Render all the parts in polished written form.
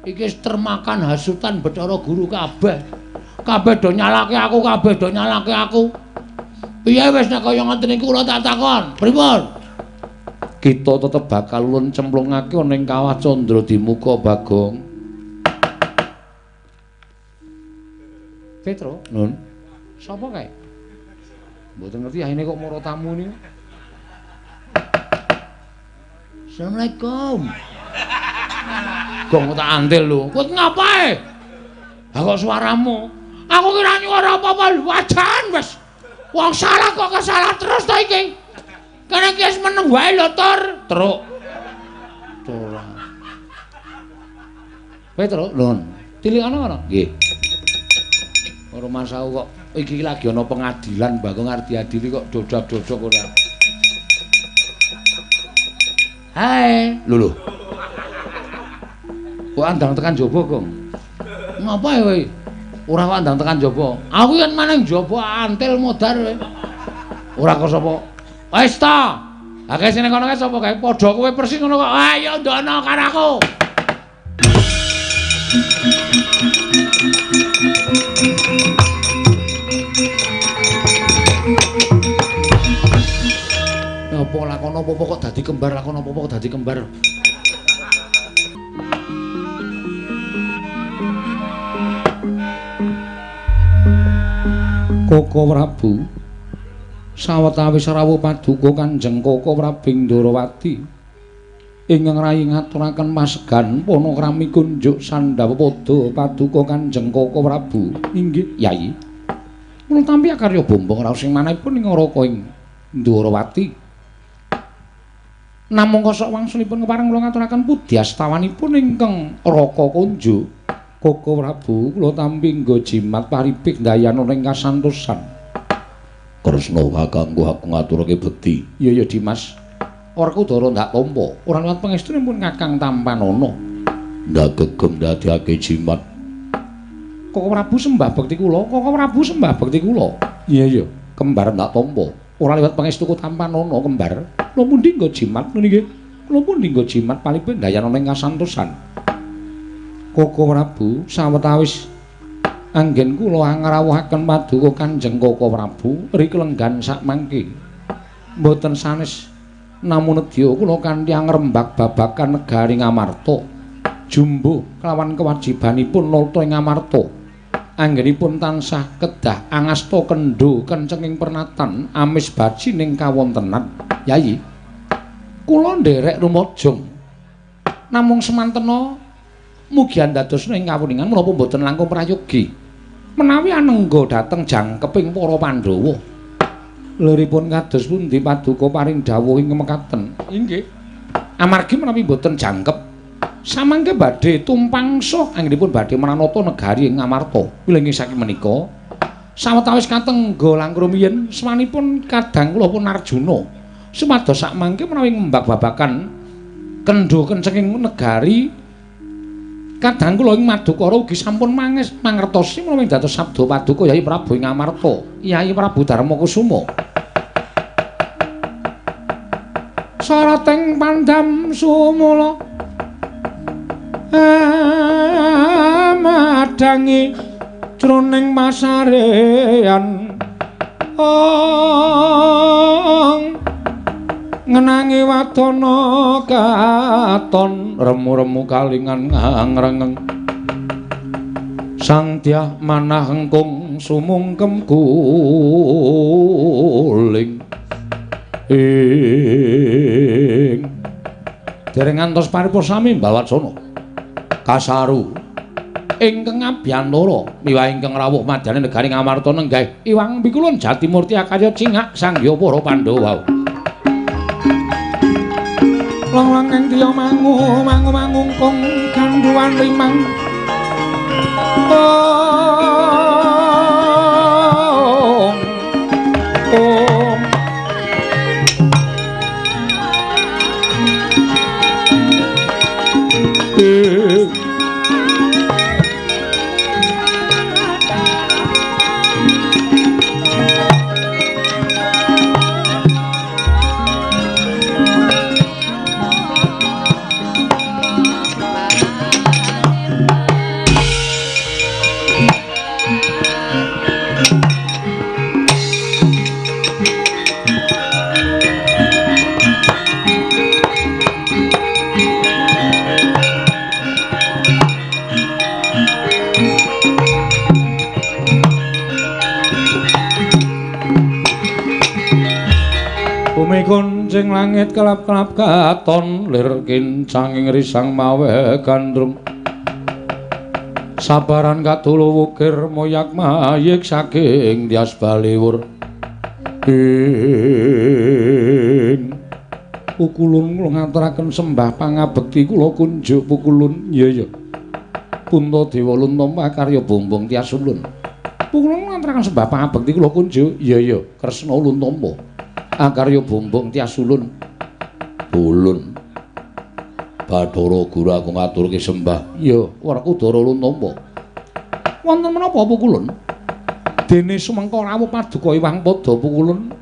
Iki wis termakan hasutan Bathara Guru kabeh. Kabeh do nyalake aku, kabeh do nyalake aku. Piye wis nek kaya ngoten iki kula tak takon. Pripun? Kita tetep bakal ulun cemplungake ana ing kawah Candra Dimuka, Bagong. Petro, Nun. Sapa kae? Mboten ngerti ahine kok mara tamu niku. Assalamualaikum. Gong tak antil lho. Kowe ngapae? Ha kok suaramu? Aku kira nyuara apa-apa wajan wis. Wong salah kok kesalah terus to iki. Kene iki wis meneng wae lho, Tur. Truk. Ora. Petro, Nun. Tilikane ngono? Nggih. Ora masaku kok iki lagi ana pengadilan Bagong arep diadili kok dodak-dodok ora. Hai, lho lho. Kok andang tekan jaba, Gong? Ngapa ya kowe? Ora kok andang tekan jaba. Aku yen maneng jaba antil modar kowe. Ora kok sapa? Wis ta. Ha kae sing kono kae sapa kae? Padha kowe persis ngono kok. Ayo ndono karo aku. Apa lakon apa-apa kok dadi kembar, lakon apa-apa kok dadi kembar. Koko Prabu sawetawis rawuh paduka Kanjeng Koko Prabu Ndorowati ingkang rayi ngaturaken pasegan panakrami kunjuk sandhawa pada paduka Kanjeng Koko Prabu. Inggih, Yayi. Kula tampi akarya bombong raos ing manahipun ing Raka ing Ndorowati. Namung kosok wangsulipun kepareng kula ngaturaken pudyastawanipun ingkang Raka Kunjuk. Koko Prabu kula tampi nggo jimat paripik ndayana ing kasantosan. Kresna kakangku aku ngaturake bekti. Iya ya Dimas. Werkudara ndak tampa. Ora liwat pangestunipun Kakang Tampanana. Ndak gegem ndadekake jimat. Koko Prabu sembah bekti kula, Koko Prabu sembah bekti kula. Iya ya, kembar ndak tampa. Ora liwat pangestuku Tampanana kembar. Kula pundi nggo jimat niki? Kula pundi nggo jimat palipun ndayana ing kasantosan. Koko Prabu sawetawis anggen kula angrawuhaken paduka Kanjeng Koko Prabu riklenggan sakmangke. Mboten sanes namung nedya kula kanthi angrembak babagan negari Ngamarta. Jumbuh kelawan kewajibanipun nata ing Ngamarta. Anggenipun tansah kedah angasta kendho kencenging pernatan amis bajining kawontenan. Yayi, kula nderek rumajang. Namung semantena mugi andadosna ing kawuningan menapa mboten langkung prayogi menawi anengga dhateng jangkeping para Pandhawa. Liripun kados pundi paduka paring dawuh ing mekaten? Inggih. Amargi menawi mboten jangkep samangke badhe tumpangsa anggenipun badhe mranata negari ing Ngamarta. Wilujeng saking menika sawetawis katengga langkung rumiyin swanipun kadang kula pun Arjuna supados sakmangke menawi ngembak babakan kendho kencenging negari kadang kula ing Madukara ugi sampun mangertosi menawi dados sabda paduka Yayi Prabu ing Ngamarta, Yayi Prabu Darmakusuma. Sarating pandam sumula madangi jroning pasarean ong ngenangi wadana katon remu-remu kalingan ngrengeng sang dyah manah engkung sumungkem guling ing dereng ngantos paripurna sami Mbawacana kasaru ingkang abiyantara miwah ingkang rawuh madyaning negari Ngamarta nenggah Iwang Pikulun Jatimurti akarya cingak sangya para Pandhawa. Long-long ing tiya mangu mangu mangungkung gandhuwan limang ong ong Bumi kuncing langit kelap-kelap katon lir kincanging risang mawe gandrung. Sabaran katulu wukir moyak mayik saking Tyas Baliwur. Ing pukulun kula ngaturaken sembah pangabekti kula kunjuk pukulun. Iya iya. Puntadewa luntampa karya Bombong Tyas Ulun. Pukulun ngaturaken sembah pangabekti kula kunjuk. Iya iya, Kresna luntampa. Akarya Bombong Tyas Ulun. Ulun. Bathara Guru aku ngaturke sembah. Iya, Werkudara luntampa. Wonten menapa pukulun? Dene sumengka rawuh paduka Iwang Pada pukulun.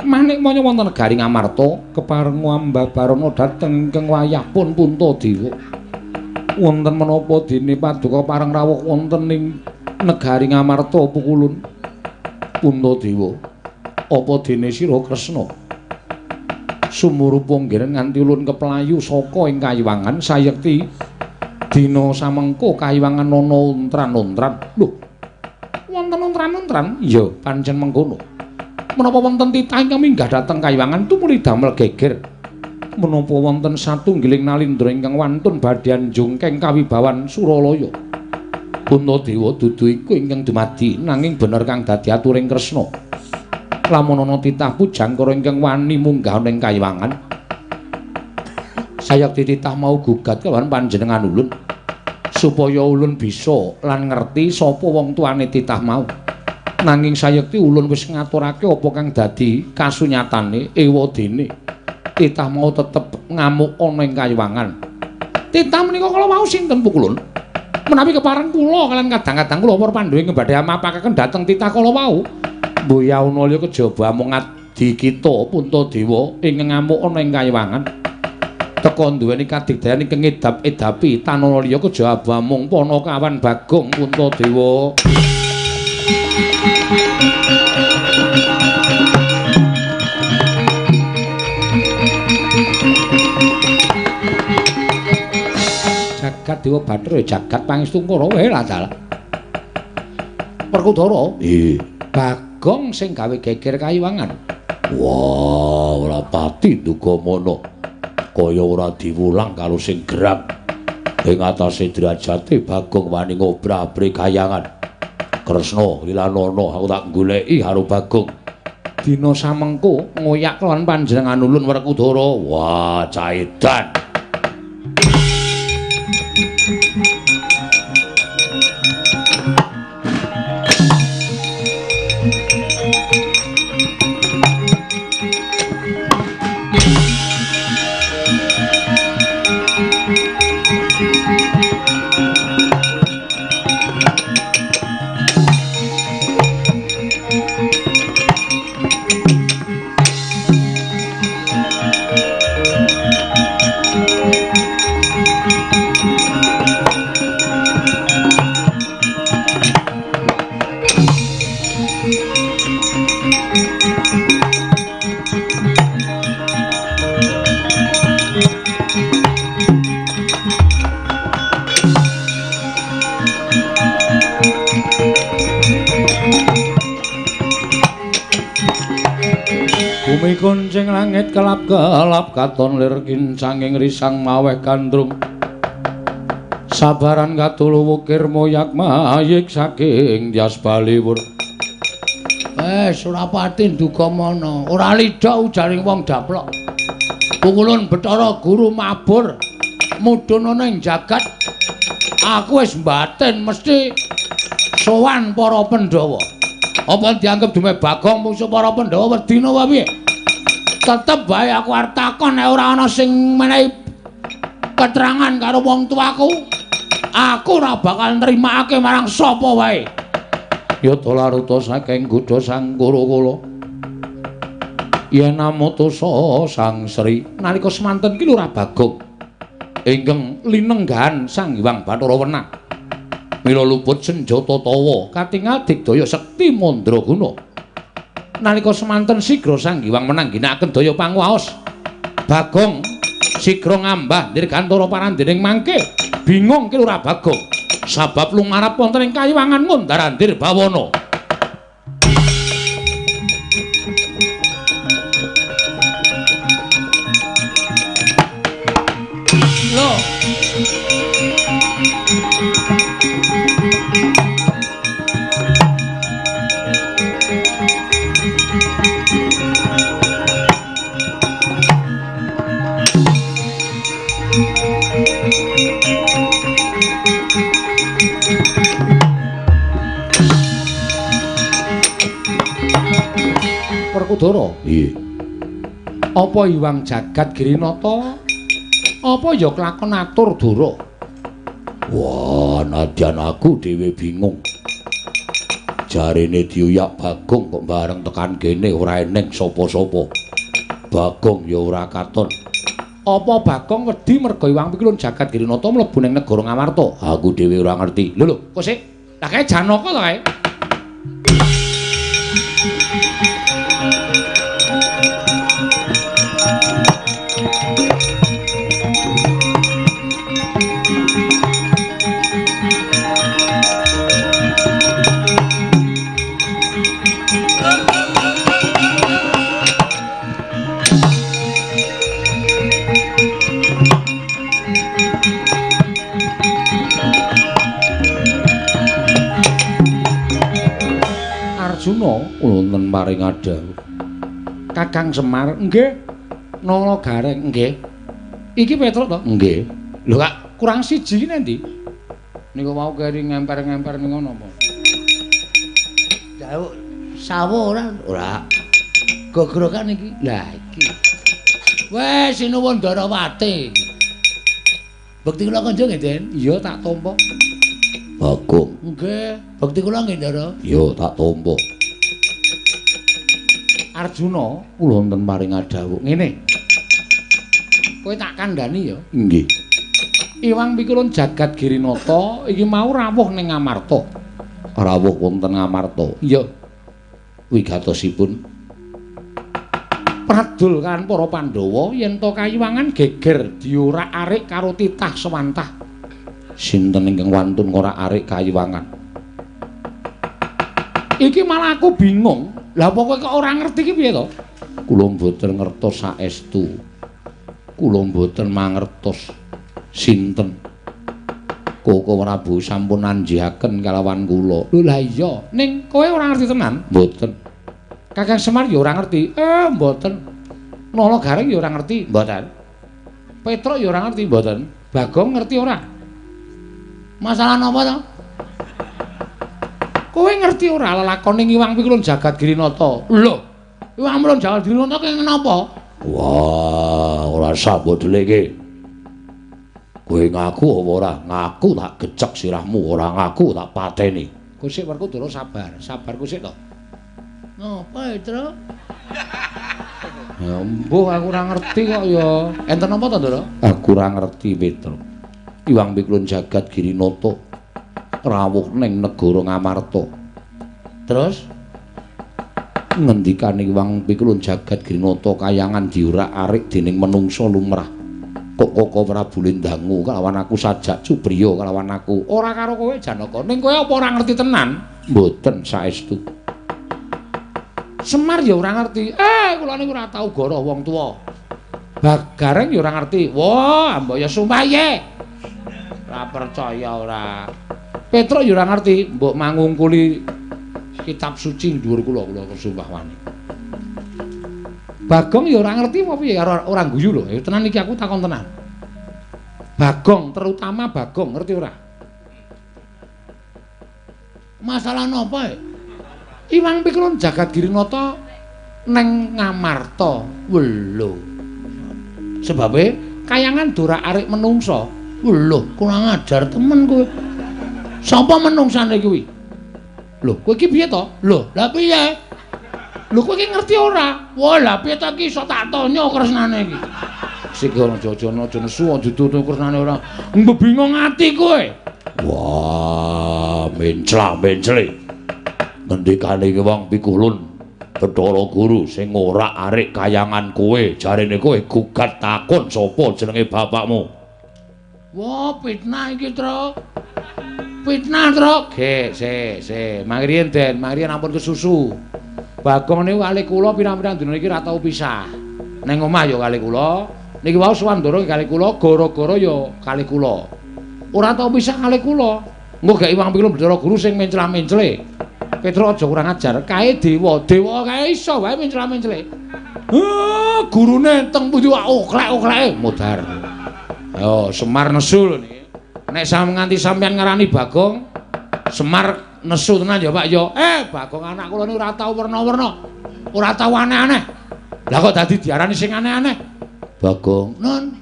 Manik manya wonten negari Ngamarta kepareng ambabarana dhateng ingkang wayah pun Puntadewa. Wonten menapa dene paduka pareng rawuh wonten ing negari Ngamarta pukulun? Puntadewa. Apa dene sira Kresna sumurupa nggih nganti ulun keplayu saka ing kayiwangan sayekti dina samengko kayiwangan ana untran-untran. Lho, wonten untran-untran? Iya, pancen mengkono. Menapa wonten titah ingkang minggah dhateng kayiwangan tumuli damel geger? Menapa wonten satunggiling nalindra ingkang wantun badhe njungkeng kawibawan Suralaya? Puntadewa dudu iku ingkang dumadi nanging bener kang dadi aturing Kresna. Lamun ana titah pujangkara ingkang wani munggah ning kayiwangan, sayekti titah mau gugat kelawan panjenengan ulun supaya ulun bisa lan ngerti sapa wong tuane titah mau. Nanging sayekti ulun wis ngaturake apa kang dadi kasunyatane ewadene titah mau tetep ngamuk ana ing kayiwangan. Titah menika kala wau sinten pukulun? Menawi kepareng kula kalian kadang-kadang kula para Pandhawa ing badhe amapakaken dhateng titah kala wau. Mboyauna liya kejaba amung adi kita Puntadewa ing ngamuk ana ing kayiwangan. Teka duweni kadigdayan ingkang ngedap-edapi tanana liya kejaba amung Panakawan Bagong Puntadewa. Jagat Dewa Bathara jagat pangestu Kurawa lah dalah. Werkudara, nggih. Bagong sing gawe geger kayiwangan. Wah, ora pati duga mono. Kaya ora diwulang karo sing gerang. Ing atase derajate Bagong wani ngobrabri kayangan. Kresna lilanana aku tak goleki karo Bagong. Dina samengko ngoyak lawan panjenengan ulun Werkudara. Wah, caedan. Bumi kuncing langit kelap-kelap katon lir kincanging risang maweh gandrung. Sabaran katulu wukir moyak mayik saking Tyas Baliwur. Wes ora pati nduga mono, ora lidha ujaring wong daplok. Pukulun Bathara Guru mabur mudhun ana ing jagat. Aku wis mbatin mesti sowan para Pandhawa. Apa dianggep dume Bagong mungsuh para Pandhawa wedi napa piye? Tetep bae aku arep takon nek ora ana sing menehi keterangan karo wong tuaku, aku ora bakal nrimakake marang sapa wae. Yata laruta saking gudha Sang Kura-kula. Yen amutusa Sang Sri nalika semanten ki Lurah Bagong ingkang linenggahan Sang Hyang Bathara Wenang. Mila luput senjata tawa katingal digdaya sekti mandraguna. Nalika semanten sigra Sang Hyang menang ginakaken daya panguwaos. Bagong sigra ngambah dirgantara parandening mangke. Bingung ki Lurah Bagong sabab lumarap wonten ing kayiwangan ngundar-andir bawana. Werkudara? Iya. Apa Iwang Jagat Girinata? Apa ya kelakon atur Dara? Wah, nadyan aku dhewe bingung. Jarene diuyak Bagong kok bareng tekan kene ora eneng sapa-sapa. Bagong ya ora katon. Apa Bagong wedi merga Iwang Pikulun Jagat Girinata mlebu ning negara Ngamarta? Aku dhewe ora ngerti. Lho lho, kok sik? Lah kae Janaka to kae? Arjuna wonten paring adhawuh. Kakang Semar, nggih. Nala Gareng, nggih. Iki Petruk to? Nggih. Lho kak, kurang siji iki nendi? Niku mau keri ngemper-ngemper ning ngono apa? Jauh sawo ora? Ora. Gogrokan iki. Lah iki. Wes sinuwun Ndarawati. Bekti kula kanca nggih, Den? Iya, tak tampa. Bagong. Nggih, bekti kula nggih, Ndara. Iya, tak tampa. Arjuna, kula wonten paring adhawuh. Ngene. Kowe tak kandhani ya? Nggih. Iwang Pikulun Jagat Girinata iki mau rawuh ning Ngamarta. Rawuh wonten Ngamarta. Iya. Wigatosipun pradul kan para Pandhawa yen to kayiwangan geger diorak-arik karo titah sewantah. Sinten ingkang wantun ngorak-arik kayiwangan? Iki malah aku bingung. Lah apa kowe kok ora ngerti iki piye to? Kula mboten ngertos saestu. Kula mboten mangertos sinten. Koko Prabu sampun anjihaken kalawan kula. Lho lah iya, ning kowe ora ngerti tenan? Mboten. Kakang Semar ya ora ngerti. Mboten. Nala Gareng ya ora ngerti, mboten. Petruk ya ora ngerti, mboten. Bagong ngerti ora? Masalah napa to? Kowe ngerti ora lelakone Iwang Pikulun Jagat Girinata? Lho, Iwang Pikulun Jagat Girinata kaya napa? Wah, ora usah mbok deleke. Kowe ngaku apa ora? Ngaku tak gecek sirahmu, ora ngaku tak pateni. Kusik Werkudara sabar, sabar kusik to. Napa, Truk? Ya mbuh aku ora ngerti kok ya. Enten napa to, Ndara? Aku ora ngerti, Petruk. Iwang Pikulun Jagat Girinata rawuh ning negara Ngamarta. Terus ngendikane Iwang Pikulun Jagat Girinata kayangan diorak-arik dening menungsa lumrah. Kok Koko Prabu Lendangu kalawan aku sajak cubriya kalawan aku. Ora karo kowe Janaka. Ning kowe apa ora ngerti tenan? Mboten saestu. Semar ya ora ngerti. Kula niku ora tau goroh wong tuwa. Gareng ya ora ngerti. Wah, mbok ya sumpah ye. Ora percaya ora. Petruk ya ora ngerti, mbok mangungkuli kitab suci dhuwur kula, kula sumpah wani. Bagong ya ora ngerti apa piye, ora guyu lho. Ya tenan iki aku takon tenan. Bagong, terutama Bagong, ngerti ora? Masalah napa? Iwang Pikulun Jagat Girinata neng Ngamarta. Lho. Sebabe kayangan dorak-arik menungsa. Lho, kurang ajar temen kowe. Sapa menungsane kuwi? Lho, kowe iki piye to? Lho, lah piye? Lho kowe iki ngerti ora? Wah, lah piye to iki iso tak tanya kresnane iki. Sik ora aja aja nesu aja tutu kresnane ora. Mbebingung ati kowe. Wah, mencla-mencle. Ngendikane iki wong Pikulun Bathara Guru sing ora arik kayangan kowe, jarene kowe gugat takon sapa jenenge bapakmu. Wah, fitnah iki, Truk. Fitnah, Truk. Ge, se, se. Mangriyen, Den, mangriyen ampun kesusu. Bagong niku kalih kula pirang-pirang dina iki ora tau pisah. Ning omah ya kalih kula, niki wau sowan Ndara kalih kula, gara-gara ya kalih kula. Ora tau pisah kalih kula. Engko gek Iwang Pikulun Bathara Guru sing mencla-mencle. Petruk aja kurang ajar, kae dewa, dewa kae iso wae mencla-mencle. Heh, gurune teng pundi wae oklek-okleke modar. Ayo Semar nesu lho niki. Nek sam nganti sampeyan ngarani Bagong, Semar nesu tenan ya Pak ya. Bagong anak kula niku ora tau werna-werna. Ora tau aneh-aneh. Lah kok dadi diarani sing aneh-aneh? Bagong, Nun,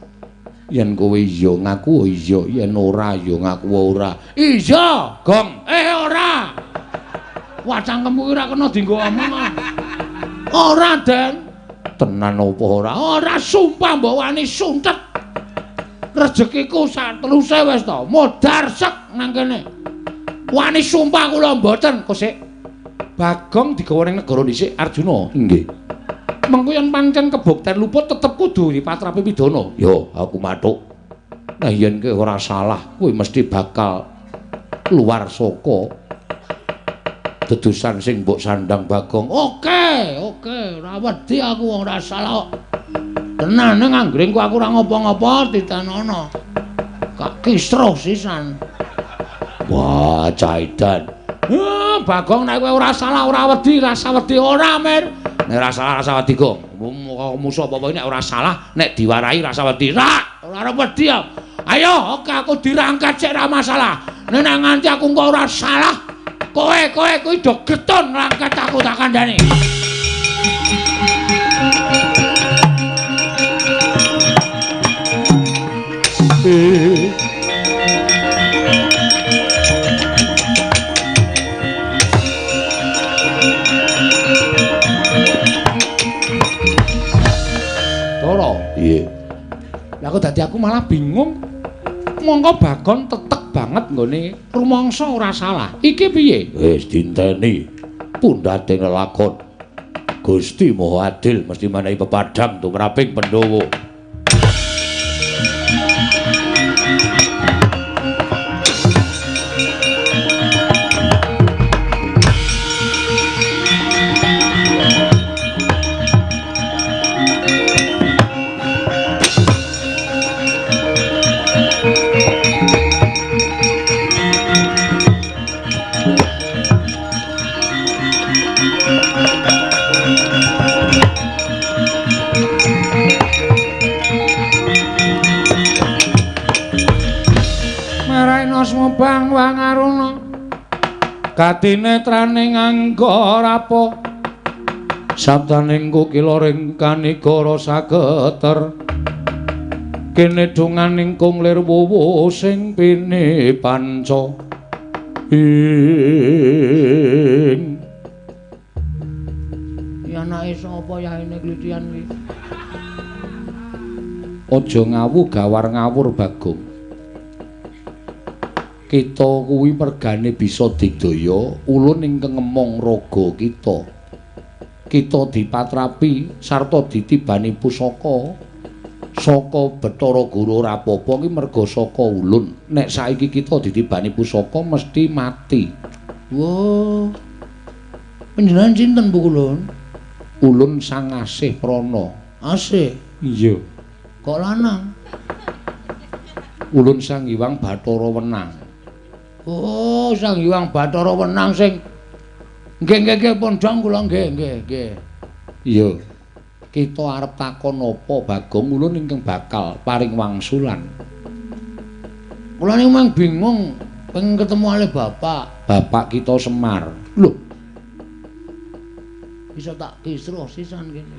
yen kowe iya ngaku iya, yen ora ya ngaku ora. Iya, Gong. Ora. Wah, cangkemku ora kena dienggo omong. Ora, Den. Tenan apa ora? Ora, sumpah mbok wani suntet. Rezekiku sak teluse wis to, modar sek nang kene. Wani sumpah kula mboten, kosik. Bagong digawa ning negara dhisik Arjuna. Nggih. Mengko yen pancen kebukten luput tetep kudu dipatrapi pidana. Yo, aku mathuk. Nah yen kowe ora salah, kowe mesti bakal luar saka dedusan sing mbok sandang Bagong. Oke, oke, ora wedi aku wong ora salah kok. Tenan ning anggringku aku ora ngopo-ngopo ditenono. Kak kisruh sisan. Wah, caidan. Bagong nek kowe ora salah ora wedi, rasa wedi ora, Mir. Nek ora salah rasa wedi, Gong. Musuh apa-apa nek ora salah, nek diwarahi rasa wedi. Ra, ora arep wedi. Ayo, oke aku dirangkat sik ora masalah. Nek nganti aku engko ora salah, kowe kuwi do getun ngrangkat aku tak kandhani. Toro, iya. Lah kok dadi aku malah bingung. Mongko Bagong tetek banget nggone rumangsa ora salah. Iki piye? Wis dinteni pundhate lelakon. Gusti Maha Adil mesti menehi pepadang tumraping Pandhawa. Bang Wangaruna katinetraning angga rapa sabdaning kukila ring kanigara sageter kene donganing kung lir wuwu sing pini panca ing ya anake sapa yaene klitian iki aja ngawu gawar ngawur Bagong. Kita kuwi mergane bisa digdaya ulun ingkang ngemong raga kita. Kita dipatrapi sarta ditibani pusaka saka Bathara Guru ora apa-apa ki merga saka ulun. Nek saiki kita ditibani pusaka mesti mati. Wah. Panjenengan sinten Bu Ulun? Ulun Sang Asih Prana. Asih? Iya. Kok lanang? Ulun Sang Hyang Bathara Wenang. Oh, Sang Hyang Bathara Wenang sing nggih nggih nggih pondhong kula nggih nggih nggih. Iya. Kita arep takon apa Bagong ulun ingkang bakal paring wangsulan. Kula niku mang bingung pengen ketemu ale bapak. Bapak kita Semar. Lho. Bisa tak kisruh sisan kene.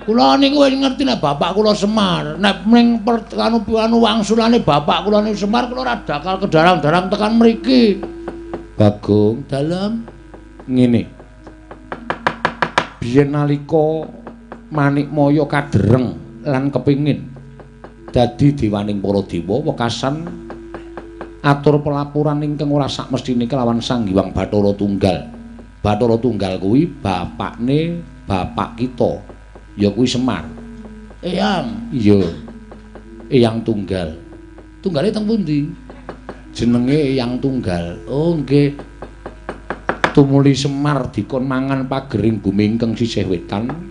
Kula niku wis ngerti nek bapak kula Semar. Nek ning anu wangsulane bapak kula niku Semar, kula ora bakal kedarang-darang tekan mriki. Bagong, dalem ngene. Biyen nalika Manikmaya kadereng lan kepingin dadi dewaning para dewa wekasan atur pelaporan ingkang ora sakmestine kelawan Sang Hyang Bathara Tunggal. Bathara Tunggal kuwi bapakne bapak kita. Ya kuwi Semar. Eyang. Iya. Eyang Tunggal. Tunggale teng pundi? Jenenge Eyang Tunggal. Oh nggih. Tumuli Semar dikon mangan pagering bumi ingkang sisih wetan.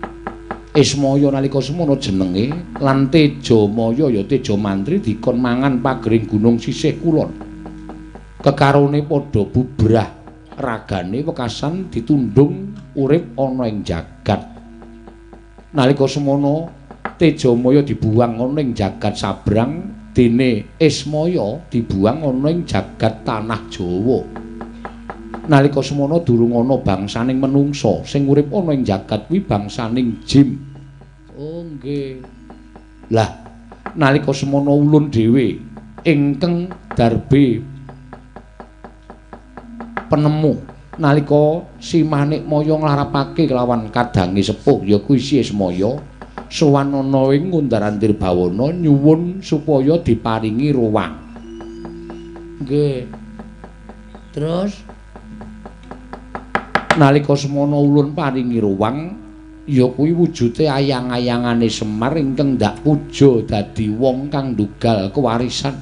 Ismaya nalika semono jenenge lan Tejamaya ya Tejamantri dikon mangan pagering gunung sisih kulon. Kekarone padha bubrah ragane wekasan ditundung urip ana ing jagat. Nalika semono Tejamaya dibuang ana ing jagat sabrang, dene Ismaya dibuang ana ing jagat tanah Jawa. Nalika semono durung ana bangsaning menungsa, sing urip ana ing jagat kuwi bangsaning jin. Oh nggih. Lah, nalika semono ulun dhewe ingkang darbe penemu nalika Si Manikmaya nglarapake kelawan kadange sepuh ya kuwi Si Ismaya sowan ana ing Ngundar-andir bawana nyuwun supaya diparingi ruwang. Nggih. Terus nalika semono ulun paringi ruwang ya kuwi wujude ayang-ayangane Semar ingkang ndak puja dadi wong kang ndugal kewarisan.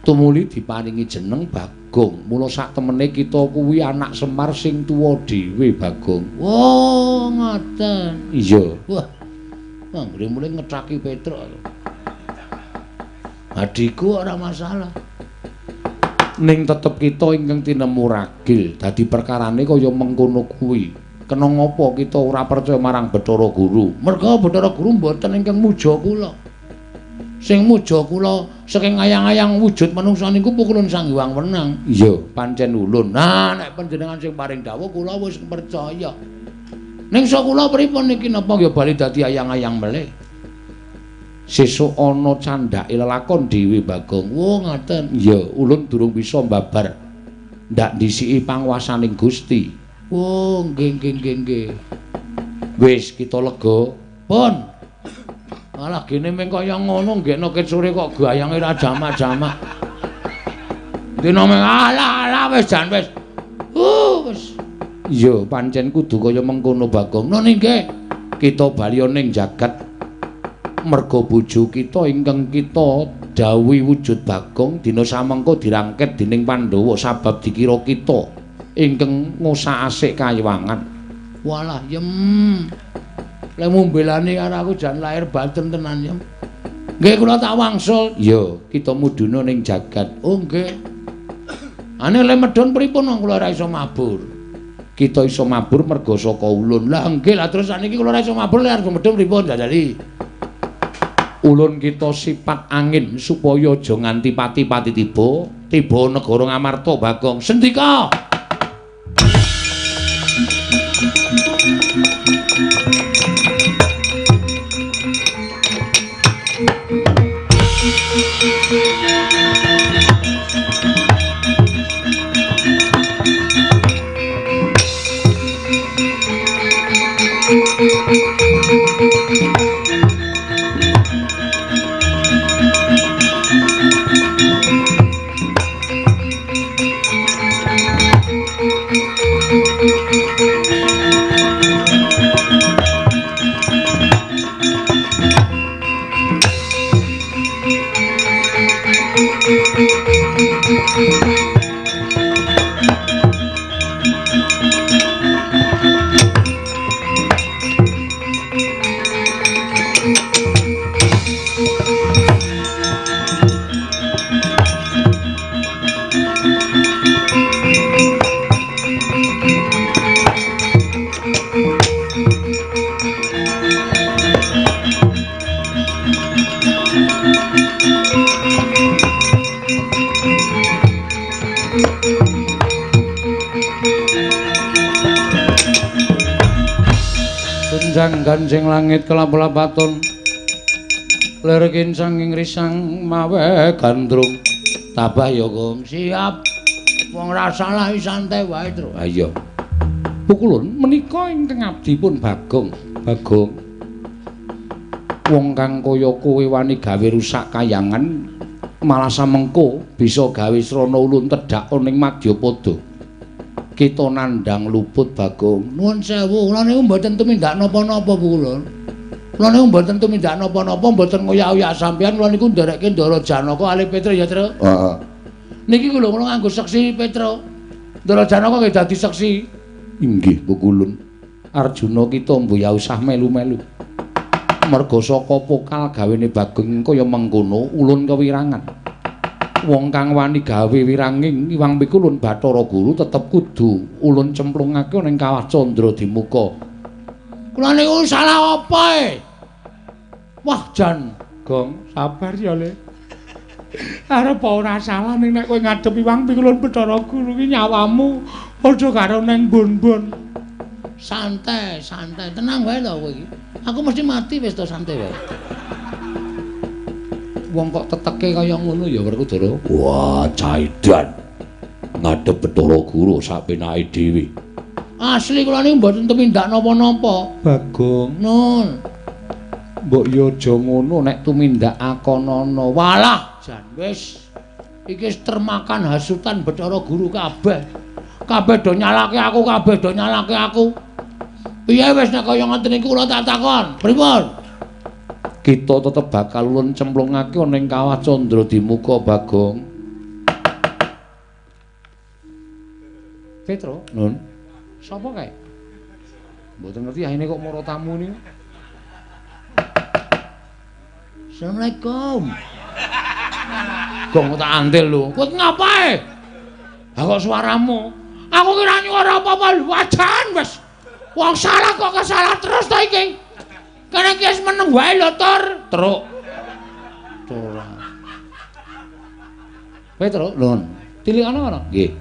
Tumuli diparingi jeneng Bagong. Mula sak temene kita kuwi anak Semar sing tuwa dhewe, Bagong. Oh, ngoten. Iya. Wah. Anggere mulih ngethaki Petruk. Adhiku ora masalah. Ning tetep kita ingkang tinemu ragil, dadi perkarane kaya mengkono kuwi. Kena ngapa kita ora percaya marang Bathara Guru? Merga Bathara Guru mboten ingkang muja kula. Sing muja kula saking ayang-ayang wujud manungsa niku pukulun Sang Hyang Wenang. Iya, pancen ulun. Nah, nek panjenengan sing paring dawuh kula wis percaya. Ning sa kula pripun niki napa ya bali dadi ayang-ayang melih? Sesuk ana candhake lelakon dhewe, Bagong. Oh, ngoten. Iya, ulun durung bisa mbabar. Ndak ndhisiki panguwasaning Gusti. Oh, nggih nggih nggih nggih. Wis kita lega. Pun. Malah gene meng kaya ngono nggekno ket sore kok gayange ra jamak-jamak. Dina meng alah alah wis jan wis. Wis. Iya, pancen kudu kaya mengkono, Bagong. Nun nggih. Kita bali ning jagat merga bojo kita ingkang kita dawuhi wujud Bagong dina samengko dirangket dening Pandhawa sabab dikira kita ingkang ngusak-asik kayiwangan. Walah yem. Lek mumbelane karo aku jan lahir batin tenan yem. Nggih kula tak wangsul. Iya, kita mudhuna ning jagat. Oh nggih. Ane lek medhun pripun wong kula ora iso mabur. Kita iso mabur merga saka ulun. Lah nggih, lah terus saniki kula ora iso mabur lek arep medhun pripun jajali? Ulun kita sifat angin supaya aja nganti pati-pati tiba, tiba negara Ngamarta, Bagong. Sendika. Gonjang ganjing langit kelap-lapaton lir kincang ing risang mawe gandrung. Tabah ya, Gong. Siap. Wong ra salah santai wae, Tru. Ha iya. Pukulun menika ingkang abdi pun Bagong. Bagong. Wong kang kaya kowe wani gawe rusak kayangan malah samengko bisa gawe srana ulun tedhak ning madyapada. Kita nandhang luput, Bagong. Nuwun sewu, kula niku mboten tumindak napa-napa, Pukulun. Kula niku mboten tumindak napa-napa, mboten ngoyak-oyak sampeyan, kula niku nderekke Ndara Janaka alih Petruk ya, Truk. Heeh. Niki lho kula nganggo seksi Petruk. Ndara Janaka nggih dadi seksi. Inggih, Pukulun. Arjuna kita mbuh ya usah melu-melu. Merga saka pokal gawene Bagong kaya mengkono ulun kewirangan. Wong kang wani gawe wiranging iwang pikulun Bathara Guru tetep kudu ulun cemplungake ning kawah Candra Dimuka. Kula niku salah apa e? Wah jan, Gong, sabar ya, Le. Arep ora salah ning nek kowe ngadep Iwang Pikulun Bathara Guru ki nyawamu padha karo neng bon-bon. Santai, santai, tenang wae lho kowe iki. Aku mesti mati wis to, santai wae. Wong kok teteke kaya ngono ya Werkudara. Wah, caidan. Ngadep Bathara Guru sak penake dhewe. Asli kula niku mboten tumindak napa-napa. Bagong, Nun. Mbok yo aja ngono nek tumindak akonana. Walah, jan wis. Iki wis termakan hasutan Bathara Guru kabeh. Kabeh do nyalake aku, kabeh do nyalake aku. Piye wis nek kaya ngoten niku kula tak takon. Pripun? Kita tetep bakal ulun cemplungake ana ing Kawah Candra Dimuka, Bagong. Petro, Nun. Sapa kae? Mboten ngerti ahine kok mara tamu niku. Assalamualaikum. Gong tak antil lho. Kowe ngapae? Ha kok suaramu? Aku kira nyuara apa-apa lho, wajan wis. Wong salah kok kesalah terus to iki. Kene iki wis meneng wae lho, Tur. Truk. Ora. Petro, Nun. Tilikane ana? Nggih.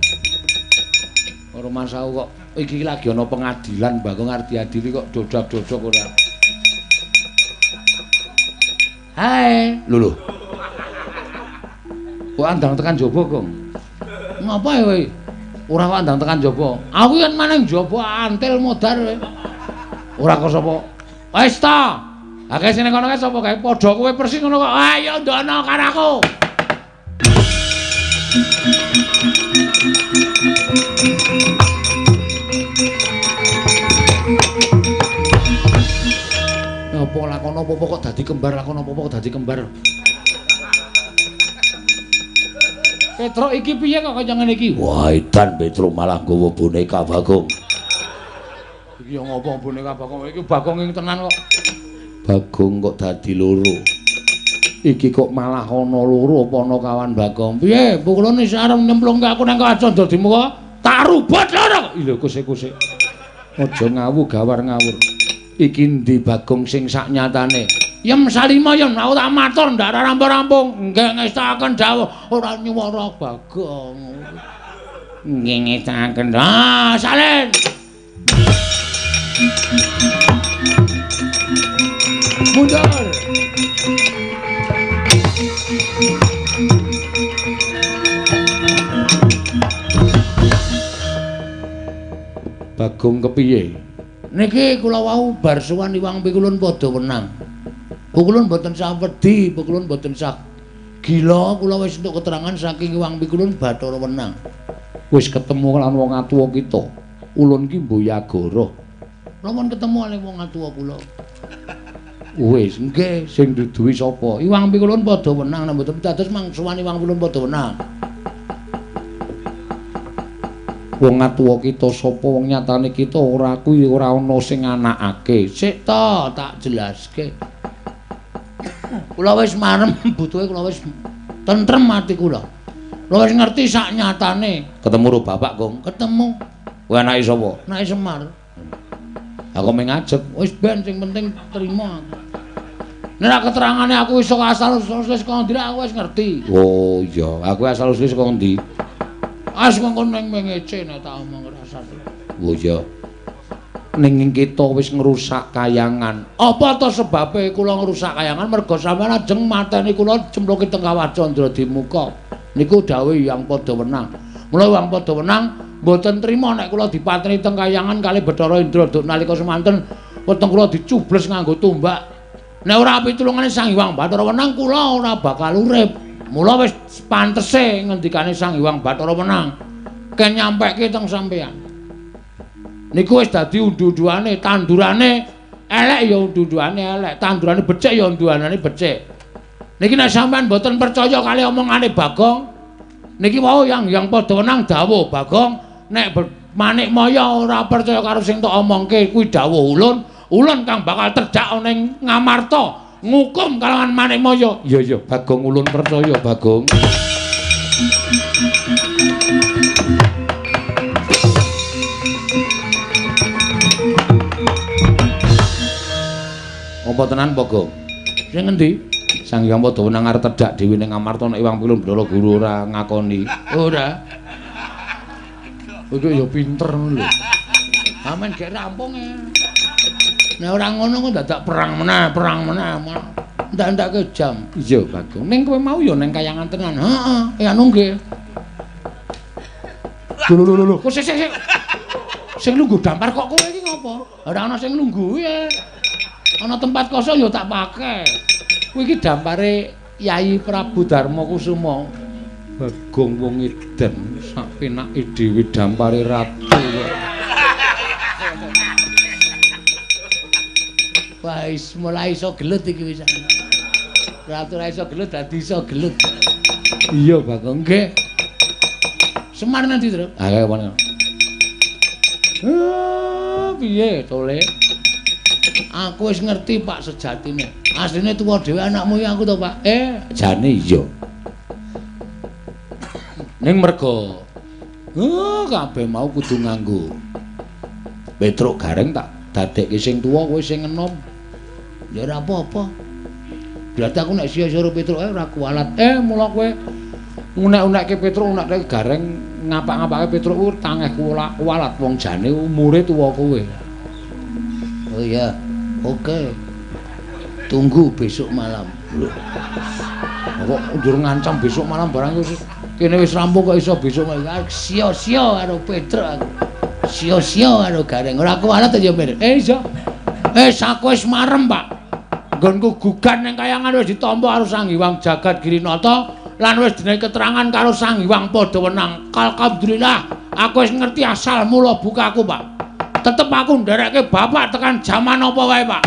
Ora masaku kok iki lagi ana pengadilan Bagong arep diadili kok dodak-dodok ora. Hai, lho lho. Kok andang tekan jaba, Gong? Ngapa kowe? Ora kok andang tekan jaba. Aku yen maneng jaba antil modar kowe. Ora kok sapa? Wis ta. Akeh sing kono kae sapa kae? Padha kowe persis ngono kok. Ayo ndono karo aku. Apa lakon apa-apa kok dadi kembar, lakon apa-apa kok dadi kembar. Petro iki piye kok kaya ngene iki? Wah, edan Petro malah nggawa boneka Bagong. Iki yo ngopo boneka Bagong? Iki Bagong ing tenan kok. Bagong kok dadi loro. Iki kok malah ana loro apa ana kawan Bagong? Piye? Pukulane isih arep nyemplungke aku nang Kawah Candra Dimuka? Tak rubut loro. Lho kuse-kuse. Aja ngawu gawar ngawur. Iki endi Bagong sing sak nyatane? Yem salima yen aku tak matur ndak rampung-rampung. Nggih ngestakaken dawuh ora nyuwara Bagong. Nggih ngestakaken. Ah, salin. Mundur. Bagong kepiye? Niki kula wau bar sowan Iwang Pikulun padha wenang. Pukulun mboten sah wedi, pukulun mboten sah gila, kula wis entuk keterangan saking Iwang Pikulun Bathara Wenang. Wis ketemu lan wong atuwa kita. Ulun ki Mboyagara. Kula pun ketemu kalih wong atuwa kula. Wis, nggih, sing duduhi sapa? Iwang Pikulun padha wenang, nek mboten dados mang sowan Iwang Pikulun padha wenang. Wong atuwa kita sapa wong nyatane kita ora kuwi ora ana sing anakake. Sik to, tak jelaske. Kula wis marem butuhe kula wis tentrem ati kula. Kula wis ngerti sak nyatane. Ketemu karo bapak, Gong? Ketemu. Kowe anake sapa? Anake Semar. Aku mung ngajeg. Wis ben sing penting trima aku. Nek ra keterangane aku iso asal usule saka ndi aku wis ngerti. Oh iya, aku asal usule saka ndi? As mengko ning mengece nek tak omong rasane. Oh iya. Ning kita wis ngrusak kayangan. Apa to sebabe kula ngrusak kayangan? Merga sampeyan ajeng mateni kula cemplungke teng Kawah Candra Dimuka. Niku dawuh Hyang Padha Wenang. Mula Hyang Padha Wenang mboten trima nek kula dipateni teng kayangan kalih Bathara Indra duk nalika semanten weteng kula dicubles nganggo tombak. Nek ora pitulungane Sang Hyang Bathara Wenang kula ora bakal urip. Mula wis pantese ngendikane Sang Hyang Bathara Wenang ken nyampeke teng sampeyan. Niku wis dadi undu-unduane, tandurane elek ya undu-unduane elek, tandurane becik ya unduanane becik. Niki nek sampeyan mboten percaya kali omongane Bagong, niki wau Hyang Padha Wenang dawuh Bagong nek Manik Maya ora percaya karo sing tok omongke kuwi dawuh ulun, ulun kang bakal terjak ana ing Ngamarta ngukum kalawan Manik Maya. Iya iya Bagong ulun percaya Bagong. Apa tenan Bagong? Sing ngendi? Sang Hyang Padha Wenang arep tedhak dhewe ning Amarta nek Iwang Pilun Bathara Guru ora ngakoni. Ora. Kowe ya pinter ngono lho. Amen gek rampung e. Nek ora ngono kok dadak perang meneh, perang meneh. Ndak-ndake jam. Iya, Bagong. Ning kowe mau ya ning kayangan tenan. Heeh, anu nggih. Lho lho lho lho, kok sik sik sik. Sing lungguh dampar kok kowe iki ngopo? Ora ana sing lungguh e. Ana tempat kosong ya tak pake. Kuwi iki dampare Yayi Prabu Darma Kusuma. Bagong wong edan sak penake dhewe dampare ratu. Wah, wis mulai iso gelut iki wis. Ratu ora iso gelut dadi iso gelut. Iya, Bagong. Nggih. Semar nanti, Tru. Ah, kaya apa? Piye tole? Aku wis ngerti, Pak, sejatine. Asline tuwa dhewe anakmu iki aku to, Pak. Jane iya. Ning merga kabeh mau kudu nganggo Petruk Gareng tak dadekke sing tuwa kowe sing enom. Ya ora apa-apa. Berarti aku nek sia-sia karo Petruk ora kualat. Mula kowe unek-unekke Petruk, unekke Gareng, ngapak-ngapake Petruk ku tangeh kualat wong jane umure tuwa kowe. Oh iya. Oke. Tunggu besok malam. Lho. Kok njur ngancam besok malam barang wis kene wis rampung kok iso besok malam. Sia-sia karo Petruk aku. Sia-sia karo Gareng. Ora kualat ya, Mir. Iya. Aku wis marem, Pak. Nggonku gugan ning kayangan wis ditampa karo Sang Hyang Jagat Girinata lan wis dene keterangan karo Sang Hyang Padha Wenang. Alhamdulillah, aku wis ngerti asal mula bukaku, Pak. Tetep aku nderekke bapak tekan jaman apa wae, Pak.